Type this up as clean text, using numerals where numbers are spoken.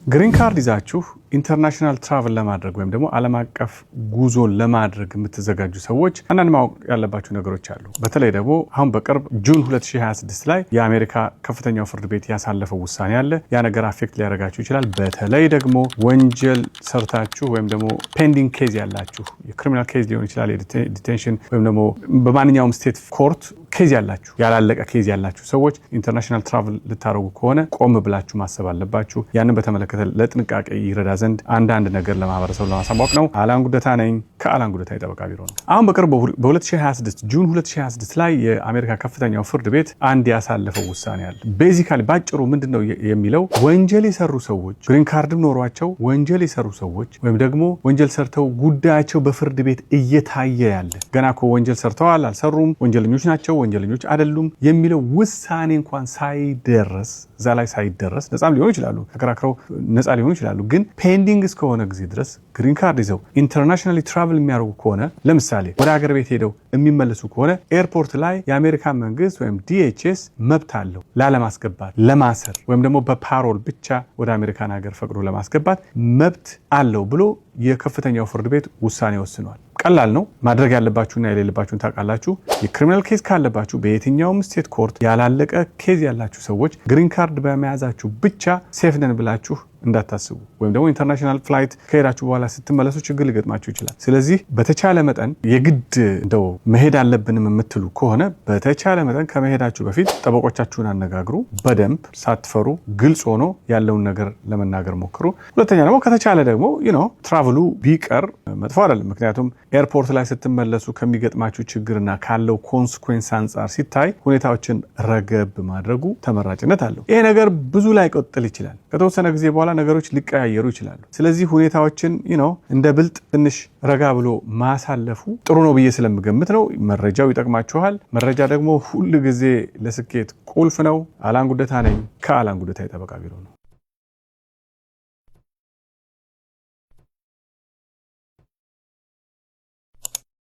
Green card ይዛችሁ international travel ለማድረግ ወይም ደግሞ ዓለም አቀፍ ጉዞን ለማድረግ የምትዘጋጁ ሰዎች አንዳንድ ማወቅ ያለባችሁ ነገሮች አሉ። በተለይ ደግሞ አሁን በቅርብ June 2026 ላይ የአሜሪካ ከፍተኛው ፍርድ ቤት ያሳለፈው ውሳኔ አለ። ያ ነገር affect ሊያደርጋችሁ ይችላል። በተለይ ደግሞ ወንጀል ሰርታችሁ ወይም ደግሞ pending case ያላችሁ፣ የ criminal case ሊሆን ይችላል፣ የ detention ወይም ደግሞ በማንኛውም state court case ያላችሁ፣ ያላለቀ case ያላችሁ ሰዎች international travel ልታደርጉ ከሆነ ቆም ብላችሁ ማሰብ አለባችሁ። ያንን በተመለከተ ለጥንቃቄ ይረዳ ዘንድ አንዳንድ ነገር ለማህበረሰቡ ለማሳወቅ ነው። አላን ጉደታ ነኝ፣ ከአላን ጉደታ የጠበቃ ቢሮ ነው። አሁን በቅርቡ በ2026 June 2026 ላይ የአሜሪካ ከፍተኛው ፍርድ ቤት አንድ ያሳለፈው ውሳኔ አለ። Basically ባጭሩ ምንድን ነው የሚለው? ወንጀል የሰሩ ሰዎች፣ green card ም ኖሯቸው ወንጀል የሰሩ ሰዎች ወይም ደግሞ ወንጀል ሰርተው ጉዳያቸው በፍርድ ቤት እየታየ ያለ፣ ገና እኮ ወንጀል ሰርተዋል አልሰሩም፣ ወንጀለኞች ናቸው ወንጀለኞች አይደሉም የሚለው ውሳኔ እንኳን ሳይደረስ፣ እዛ ላይ ሳይደረስ፣ ነጻም ሊሆኑ ይችላሉ፣ ተከራክረው ነጻ ሊሆኑ ይችላሉ። ግን pending እስከሆነ ጊዜ ድረስ green card ይዘው internationally travel የሚያደርጉ ከሆነ፣ ለምሳሌ ወደ ሀገር ቤት ሄደው የሚመለሱ ከሆነ፣ airport ላይ የአሜሪካ መንግስት ወይም DHS መብት አለው ላለማስገባት፣ ለማሰር ወይም ደግሞ በ parole ብቻ ወደ አሜሪካን ሀገር ፈቅዶ ለማስገባት መብት አለው ብሎ የከፍተኛው ፍርድ ቤት ውሳኔ ወስኗል። ቀላል ነው። ማድረግ ያለባችሁና የሌለባችሁን ታውቃላችሁ። የ criminal case ካለባችሁ፣ በየትኛውም state court ያላለቀ case ያላችሁ ሰዎች green card በመያዛችሁ ብቻ safe ነን ብላችሁ እንዳታስቡ ወይም ደግሞ international flight ከሄዳችሁ በኋላ ስትመለሱ ችግር ሊገጥማችሁ ይችላል። ስለዚህ በተቻለ መጠን የግድ እንደው መሄድ አለብንም የምትሉ ከሆነ በተቻለ መጠን ከመሄዳችሁ በፊት ጠበቆቻችሁን አነጋግሩ። በደንብ ሳትፈሩ ግልጽ ሆኖ ያለውን ነገር ለመናገር ሞክሩ። ሁለተኛ ደግሞ ከተቻለ ደግሞ travel ኡ ቢቀር መጥፎ አይደለም። ምክንያቱም airport ላይ ስትመለሱ ከሚገጥማችሁ ችግርና ካለው consequence አንጻር ሲታይ ሁኔታዎችን ረገብ ማድረጉ ተመራጭነት አለው። ይሄ ነገር ብዙ ላይቀጥል ይችላል። ከተወሰነ ጊዜ በኋላ ነገሮች ሊቀያየሩ ይችላሉ። ስለዚህ ሁኔታዎችን እንደ ብልጥ ትንሽ ረጋ ብሎ ማሳለፉ ጥሩ ነው ብዬ ስለምገምት ነው። መረጃው ይጠቅማችኋል። መረጃ ደግሞ ሁል ጊዜ ለስኬት ቁልፍ ነው። አላን ጉደታ ነኝ፣ ከአላን ጉደታ የጠበቃ ቢሮ ነው።